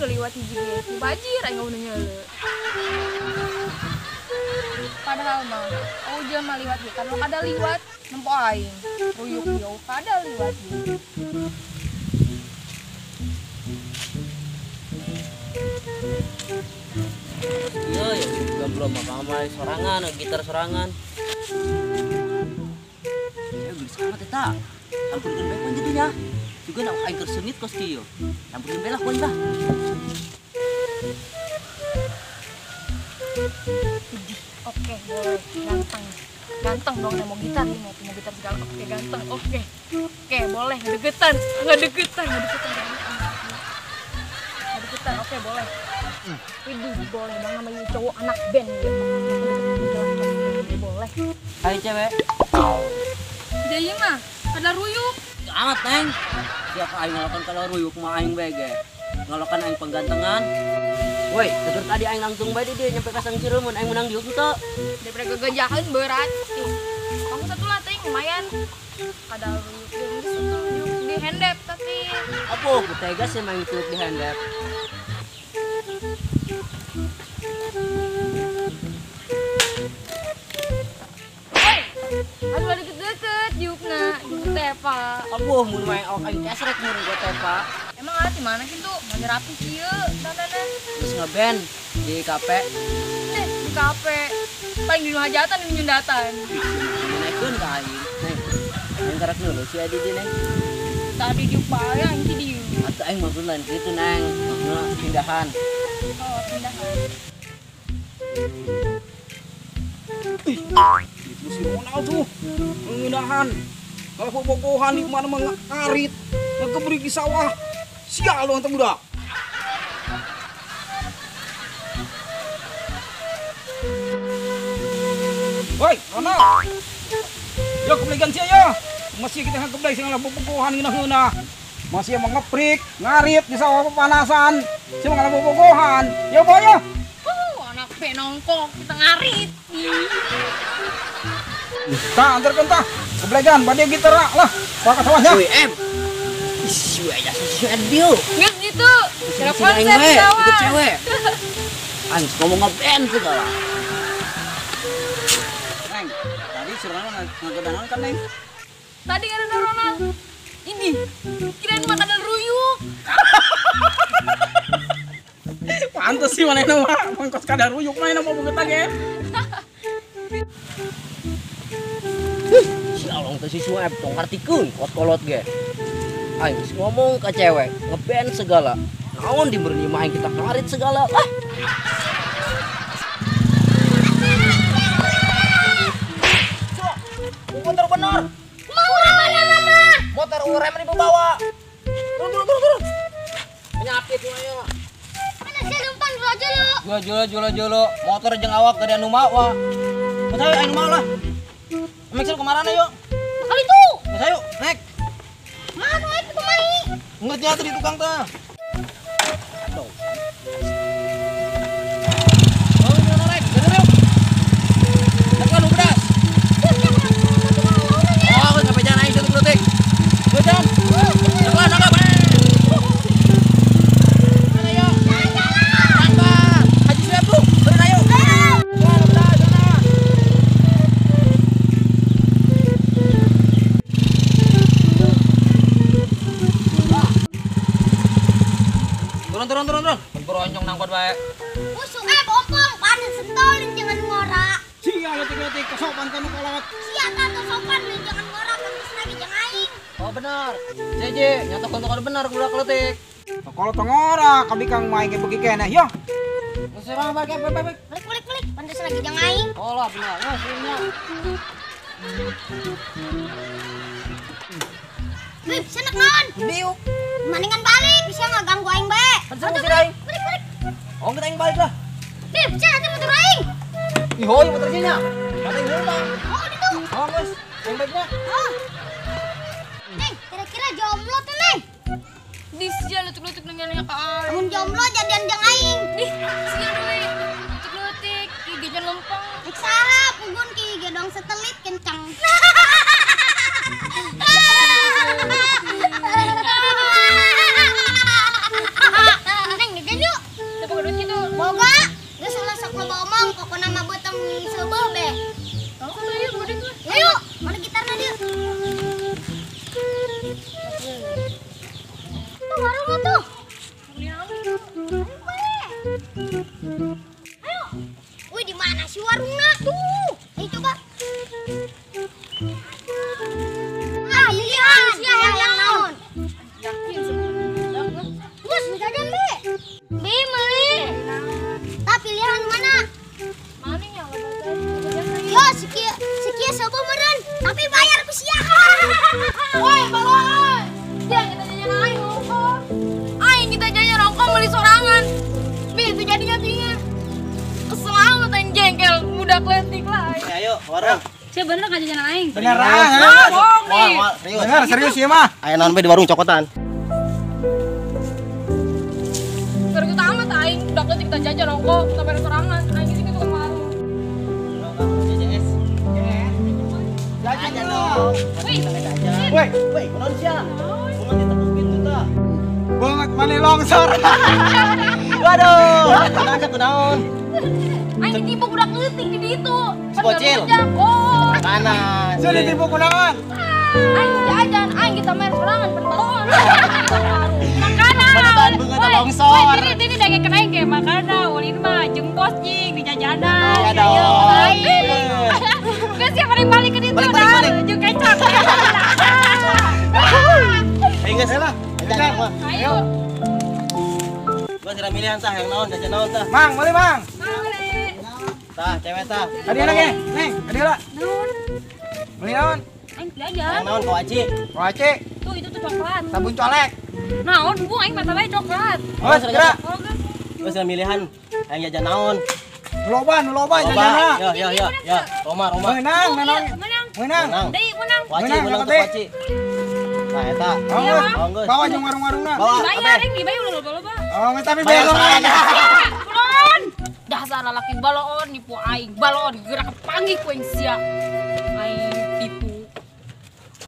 liwat hiji ge. Mubajir aing eueuh nyeuleu. Padahal mah eueuh jelema liwat ge kan kada liwat nempo aing. Ruyuk ge kada liwat ge. Iya, ya belum apa sorangan, gitar sorangan. Ya geus amat eta. Sampurkeun bae pun jadinya. Juga nak aing keur seungit kos kieu. Sampurkeun bae lah poin lah. Oke, boleh. Ganteng. Ganteng dong mau gitar ini, mau gitar segala. Oke, ganteng. Oke. Oke, boleh ngedeketan. Ngedeketan, ngedeketan. Ngedeketan. Oke, boleh. Widih, boleh bang namanya cowok anak band gitu. Boleh. Hai cewek. Jadi mah ada ruyuk. Amat neng. Siapa aing ngalakan kalau ruyuk mah aing bae ge. Ngalakan aing penggantengan. Woi, tegur tadi aing langsung bae di dia nyampe ka Sangcireum aing menang diuk teu. Daripada gegejahan berat. Ih, kamu satu lah ting lumayan. Ada ruyuk geus tuh di handep tapi. Apa tega sih main tiuk di handep. Woi, aduh ada deket-deket diukna, diuk tepa. Abuh, mun main awak aing kesrek mun gua tepa. Emang alat di mana kitu? Mana rapi kieu dandana. Terus ngeband di kafe. Di kafe. Paling di hajatan di nyundatan. Naikeun ka aing. Neng. Aing karek dulu si Adi di neng. Tadi diuk bae aing ti dieu. Atuh aing maksud lain kitu neng, maksudna pindahan. Oh, pindahan. Ih, itu si Ronald tuh ngeundahan. Kalau bobogohan di mana mah ngarit, ngegebrik di sawah. Sial dong budak. Woi, Ronald. Yo kebelikan sia ya. Masih kita ngegeblek sing bobogohan ngeunah-ngeunah. Masih emang ngeprik, ngarit di sawah pepanasan. Sia mah bobogohan. Ya boy ya. Anak penongkok kita ngarit. Tah antarkeun tah. Keblegan bade gitar lah. Pak sawahnya. Woi, em. Ih, aja susuan dieu. Geus gitu. Cara konsep sawah. Ikut cewek. Aing ngomong ngeband segala. Neng, tadi si Ronald ngagodanan kan, Neng? Tadi ada Ronald. Ini kirain makanan ruyuk. Pantes sih manehna mah, mangkos kada ruyuk manehna mah boga ge. Si along teh si Sueb tong ngartikeun kot-kolot ge. Aing geus ngomong ka cewek, ngeband segala. Naon di meureun mah aing kita ngarit segala. Ah. Sok, bener bener. Mau mana mama? Motor urem ini bawa. Turun turun turun turun. Penyakit ayo. Mana sih lumpan aja lu. Jolo jolo jolo, motor jeung awak gede anu mawa. Mas ayo anu mawa lah. Emang kemana yuk? Kali tuh. Mas ayo, naik. Mana naik ke mai? Ngerti atuh di tukang tah. Aduh. Oh, naik, bener yuk. Naik kan pedas. Oh, sampai jalan aing satu detik. Jalan. Jalan, nangkap. Mana yuk? Nangkap. Haji Sueb tuh, bener ayo. Jalan, pedas, jalan. Turun, turun, turun. Beronjong nangkot bae. Usuk ompong, panen sentolin jangan ngorak. Sia letik-letik kesopan kamu kolot. Sia tante sopan lu jangan ngorak terus lagi jangan aing. Oh benar. JJ, nyata kontok benar budak letik. Kalau ngorak, kami kang main ke begi keneh yo. Geus bang balik balik balik. Balik balik balik, pantes lagi jangan aing. Oh lah benar. Nah, sini. Wih, senek naon? Diuk. Mendingan balik, bisa nggak ganggu aing bae. Balik, balik, balik. Oh, kita aing balik lah. Bib, sia nanti motor aing. Ih, hoi motor sia nya. Kata aing lupa. Oh, itu. Oh, geus. Aing baiknya. Oh. Neng, kira-kira jomblo tuh, Neng. Di sia letuk-letuk nanya-nanya ka aing. Mun jomblo jadian jeung aing. Di sia deui. Letuk-letik, giginya lempeng. Rek saha pugun ki gedong setelit kencang. Neng, jajan yuk. Ayo. Wih, di mana sih warungnya? Tuh. Ayo coba. Ah, pilihan sia yang naon? Yakin semua. Bos, jajan be. Be meuli. Tah pilihan mana? Mana ya lo? Yo, sekieu sekieu seueuh meureun, tapi bayar ku sia. Woi, balon. Dia kita jajan aing rokok. Aing kita jajan rokok beli sorangan. Bi, itu jadinya tinggal. Kesel amat aing jengkel, budak letik lah aing. Ayo, warung. Sia bener enggak jajan aing? Beneran. Bohong nih. Serius. Bener, serius ieu mah. Aya naon bae di warung cokotan. Serius amat aing, budak letik kita jajan rokok, kita bayar sorangan. Aing sih tukang warung. JJS. Jajan dong. Wih, Woi, Woi, kunaon sia? Kumaha ditekuk pintu tah? Banget mana longsor. Waduh, kunaon sia kunaon? Aing ditipu budak leutik di ditu. Si bocil. Oh. Kanan. Sia ditipu kunaon? Aing jajan, aing kita main sorangan pertolongan. Makanan. Beneran beungeut longsor. Woi, diri diri dage kena aing ge makanan, ulin mah jeung bos jing di jajanan. Iya dong. Geus sia balik balik ke ditu Balik, balik, dah. balik. Jeung kecap. Ayo geus lah. Jajan mah. Ayo. Gua sira milihan sah yang naon jajan naon tah. Mang, boleh mang. Boleh. Tah, cewek tah. Tadi anak ya? Neng, tadi lah. Naon? Beli naon? Aing jajan. Yang naon koaci. Koaci, Tuh itu tuh coklat. sabun colek. Naon bu aing mata bae coklat. Oh, segera. Oh, geus. Gua sira milihan yang jajan naon. Loba, nu loba Loba. jajanna. Yo yo yo yo. Roma Roma. Meunang, meunang. Menang. Meunang. Menang. Deui menang. Koaci Menang, menang tuh koaci. koaci. Tah eta. Oh, geus. Oh, geus. Bawa jeung warung-warungna. Bawa. Bayar aing dibayar udah loba-loba. Oh, geus tapi Bayar bayar sorangan. Balon. Dasar lalaki balon nipu aing, balon gerak kepanggih ku aing sia. Aing tipu.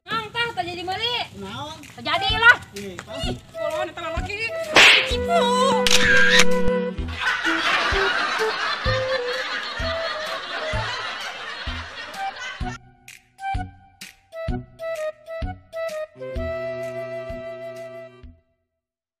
Nang tah tah jadi meuli. Naon? Tah jadi lah. Ih, balon eta lalaki. Tipu.